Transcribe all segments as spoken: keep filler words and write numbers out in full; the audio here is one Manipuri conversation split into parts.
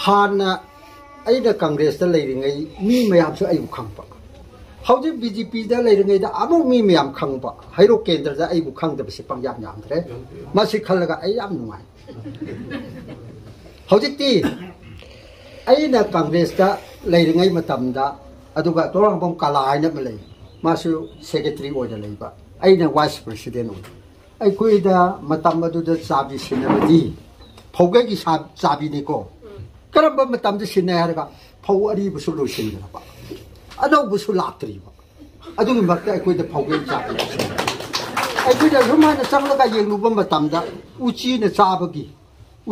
ꯍꯥꯟꯅ ꯑꯩꯅ ꯀꯪꯒ꯭ꯔꯦꯁꯇ ꯂꯩꯔꯤꯉꯩ ꯃꯤ ꯃꯌꯥꯝꯁꯨ ꯑꯩꯕꯨ ꯈꯪꯕ꯫ ꯍꯧꯖꯤꯛ ꯕꯤ ꯖꯦ ꯄꯤꯗ ꯂꯩꯔꯤꯉꯩꯗ ꯑꯃꯨꯛ ꯃꯤ ꯃꯌꯥꯝ ꯈꯪꯕ꯫ ꯍꯩꯔꯣꯛ ꯀꯦꯟꯗ꯭ꯔꯗ ꯑꯩꯕꯨ ꯈꯪꯗꯕꯁꯤ ꯄꯪꯌꯥꯝ ꯌꯥꯝꯗ꯭ꯔꯦ꯫ ꯃꯁꯤ ꯈꯜꯂꯒ ꯑꯩ ꯌꯥꯝ ꯅꯨꯡꯉꯥꯏ꯫ ꯍꯧꯖꯤꯛꯇꯤ ꯑꯩꯅ ꯀꯪꯒ꯭ꯔꯦꯁꯇ ꯂꯩꯔꯤꯉꯩ ꯃꯇꯝꯗ, ꯑꯗꯨꯒ ꯇꯣꯔꯥꯡꯕꯝ ꯀꯂꯥ ꯍꯥꯏꯅ ꯑꯃ ꯂꯩ, ꯃꯥꯁꯨ ꯁꯦꯀ꯭ꯔꯦꯇꯔꯤ ꯑꯣꯏꯅ ꯂꯩꯕ, ꯑꯩꯅ ꯚꯥꯏꯁ ꯄ꯭ꯔꯁꯤꯗꯦꯟ ꯑꯣꯏꯕ꯫ ꯑꯩꯈꯣꯏꯗ ꯃꯇꯝ ꯑꯗꯨꯗ ꯆꯥꯕꯤ ꯁꯤꯟꯅꯕꯗꯤ ꯐꯧꯒꯩꯒꯤ ꯁꯥ-, ꯆꯥꯕꯤꯅꯤꯀꯣ꯫ ꯀꯔꯝꯕ ꯃꯇꯝꯗ ꯁꯤꯟꯅꯩ ꯍꯥꯏꯔꯒ ꯐꯧ ꯑꯔꯤꯕꯁꯨ ꯂꯣꯏꯁꯤꯟꯈ꯭ꯔꯕ, ꯑꯅꯧꯕꯁꯨ ꯂꯥꯛꯇ꯭ꯔꯤꯕ꯫ ꯑꯗꯨꯒꯤ ꯃꯔꯛꯇ ꯑꯩꯈꯣꯏꯗ ꯐꯧꯒꯩ ꯆꯥꯕꯤ ꯁꯤꯟꯅꯩ꯫ ꯑꯩꯈꯣꯏꯅ ꯁꯨꯃꯥꯏꯅ ꯆꯪꯂꯒ ꯌꯦꯡꯂꯨꯕ ꯃꯇꯝꯗ ꯎꯆꯤꯅ ꯆꯥꯕꯒꯤ,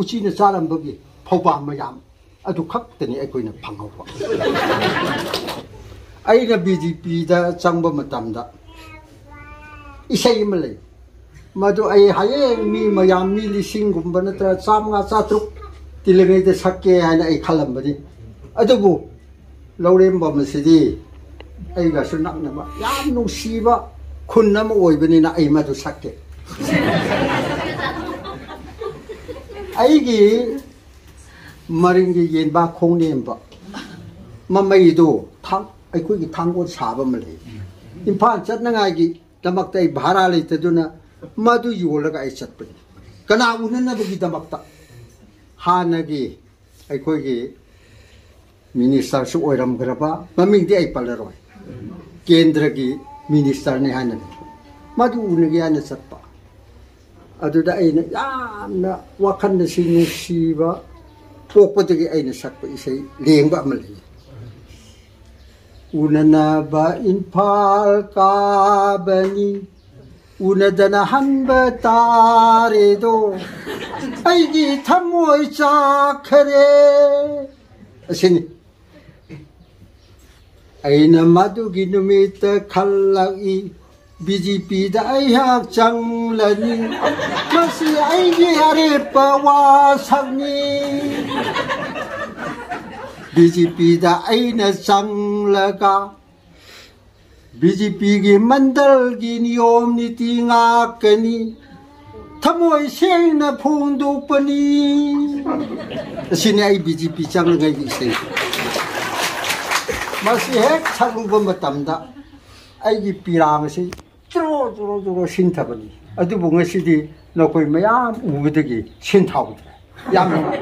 ꯎꯆꯤꯅ ꯆꯥꯔꯝꯕꯒꯤ ꯐꯧꯕꯥꯝ ꯃꯌꯥꯝ ꯑꯗꯨ ꯈꯛꯇꯅꯤ ꯑꯩꯈꯣꯏꯅ ꯐꯪꯍꯧꯕ꯫ ꯑꯩꯅ ꯕꯤ ꯖꯦ ꯄꯤꯗ ꯆꯪꯕ ꯃꯇꯝꯗ ꯏꯁꯩ ꯑꯃ ꯂꯩ, ꯃꯗꯨ ꯑꯩ ꯍꯌꯦꯡ ꯃꯤ ꯃꯌꯥꯝ, ꯃꯤ ꯂꯤꯁꯤꯡꯒꯨꯝꯕ ꯅꯠꯇ꯭ꯔꯒ ꯆꯥꯃꯉꯥ, ꯆꯥꯇ꯭ꯔꯨꯛ ꯇꯤꯜꯂꯤꯉꯩꯗ ꯁꯛꯀꯦ ꯍꯥꯏꯅ ꯑꯩ ꯈꯜꯂꯝꯕꯅꯤ꯫ ꯑꯗꯨꯕꯨ ꯂꯧꯔꯦꯝꯕꯝ ꯑꯁꯤꯗꯤ ꯑꯩꯒꯁꯨ ꯅꯛꯅꯕ ꯌꯥꯝ ꯅꯨꯡꯁꯤꯕ ꯈꯨꯟ ꯑꯃ ꯑꯣꯏꯕꯅꯤꯅ ꯑꯩ ꯃꯗꯨ ꯁꯛꯀꯦ꯫ ꯑꯩꯒꯤ ꯃꯔꯤꯡꯒꯤ ꯌꯦꯟꯕꯥ ꯈꯣꯡꯅꯦꯝꯕ ꯃꯃꯩꯗꯣ ꯊꯥꯡ-, ꯑꯩꯈꯣꯏꯒꯤ ꯊꯥꯡꯒꯣꯜ ꯁꯥꯕ ꯑꯃ ꯂꯩ꯫ ꯏꯝꯐꯥꯜ ꯆꯠꯅꯉꯥꯏꯒꯤꯗꯃꯛꯇ ꯑꯩ ꯚꯥꯔꯥ ꯂꯩꯇꯗꯨꯅ ꯃꯗꯨ ꯌꯣꯜꯂꯒ ꯑꯩ ꯆꯠꯄꯅꯤ꯫ ꯀꯅꯥ ꯎꯅꯅꯕꯒꯤꯗꯃꯛꯇ? ꯍꯥꯟꯅꯒꯤ ꯑꯩꯈꯣꯏꯒꯤ ꯃꯤꯅꯤꯁꯇꯔꯁꯨ ꯑꯣꯏꯔꯝꯈ꯭ꯔꯕ, ꯃꯃꯤꯡꯗꯤ ꯑꯩ ꯄꯜꯂꯔꯣꯏ, ꯀꯦꯟꯗ꯭ꯔꯒꯤ ꯃꯤꯅꯤꯁꯇꯔꯅꯤ ꯍꯥꯏꯅ, ꯃꯗꯨ ꯎꯅꯒꯦ ꯍꯥꯏꯅ ꯆꯠꯄ꯫ ꯑꯗꯨꯗ ꯑꯩꯅ ꯌꯥꯝꯅ ꯋꯥꯈꯜꯗꯁꯨ ꯅꯨꯡꯁꯤꯕ ꯄꯣꯛꯄꯗꯒꯤ ꯑꯩꯅ ꯁꯛꯄ ꯏꯁꯩ ꯂꯦꯡꯕ ꯑꯃ ꯂꯩ꯫ ꯎꯅꯅꯕ ꯏꯝꯐꯥꯜ ꯀꯥꯕꯅꯤ, ꯎꯅꯗꯅ ꯍꯟꯕ ꯇꯥꯔꯦꯗꯣ, ꯑꯩꯒꯤ ꯊꯃꯣꯏ ꯆꯥꯛꯈꯔꯦ꯫ ꯑꯁꯤꯅꯤ꯫ ꯑꯩꯅ ꯃꯗꯨꯒꯤ ꯅꯨꯃꯤꯠꯇ ꯈꯜꯂꯛꯏ, ꯕꯤ ꯖꯦ ꯄꯤꯗ ꯑꯩꯍꯥꯛ ꯆꯪꯂꯅꯤ꯫ ꯃꯁꯤ ꯑꯩꯒꯤ ꯑꯔꯦꯞꯄ ꯋꯥꯁꯛꯅꯤ꯫ ꯕꯤ ꯖꯦ ꯄꯤꯗ ꯑꯩꯅ ꯆꯪꯂꯒ ꯕꯤ ꯖꯦ ꯄꯤꯒꯤ ꯃꯟꯗꯜꯒꯤ ꯅꯤꯌꯣꯝ ꯅꯤꯇꯤ ꯉꯥꯛꯀꯅꯤ꯫ ꯊꯃꯣꯏ ꯁꯦꯡꯅ ꯐꯣꯡꯗꯣꯛꯄꯅꯤ꯫ ꯑꯁꯤꯅꯤ ꯑꯩ ꯕꯤ ꯖꯦ ꯄꯤ ꯆꯪꯂꯤꯉꯩꯒꯤ ꯏꯁꯩ꯫ ꯃꯁꯤ ꯍꯦꯛ ꯁꯛꯂꯨꯕ ꯃꯇꯝꯗ ꯑꯩꯒꯤ ꯄꯤꯔꯥꯡ ꯑꯁꯤ ꯆꯨꯔꯣ ꯆꯨꯔꯣ ꯆꯨꯔꯣ ꯁꯤꯟꯊꯕꯅꯤ꯫ ꯑꯗꯨꯕꯨ ꯉꯁꯤꯗꯤ ꯅꯈꯣꯏ ꯃꯌꯥꯝ ꯎꯕꯗꯒꯤ ꯁꯤꯟꯊꯍꯧꯗ꯭ꯔꯦ꯫ ꯌꯥꯝ ꯅꯨꯡꯉꯥꯏ꯫